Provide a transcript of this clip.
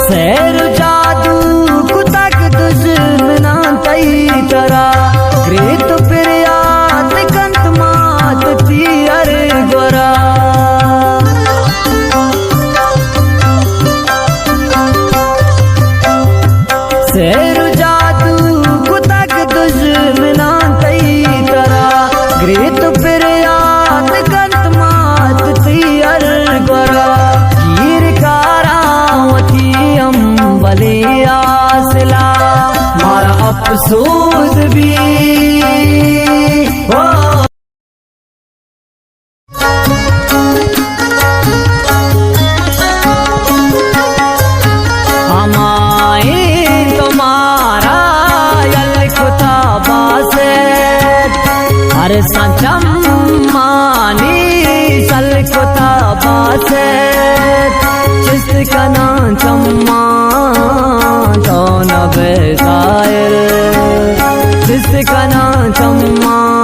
سحر و جادو کتگ دژمناں تئی ترا، گریت و پریات کنت مات تئی ہر گورا۔ سحر و جادو کتگ دژمناں تئی ترا، گریت و پریات کنت مات تئی ہر گورا۔ گیر کاراں وتی ہم بلے آسلا، مارا افسوس بی۔ او ہمائیں تو مارا یل کتا باسط، ہر سان چمانی سل کتا باسط، چست کناں چماں تو نبے ظاہر، چست کناں چماں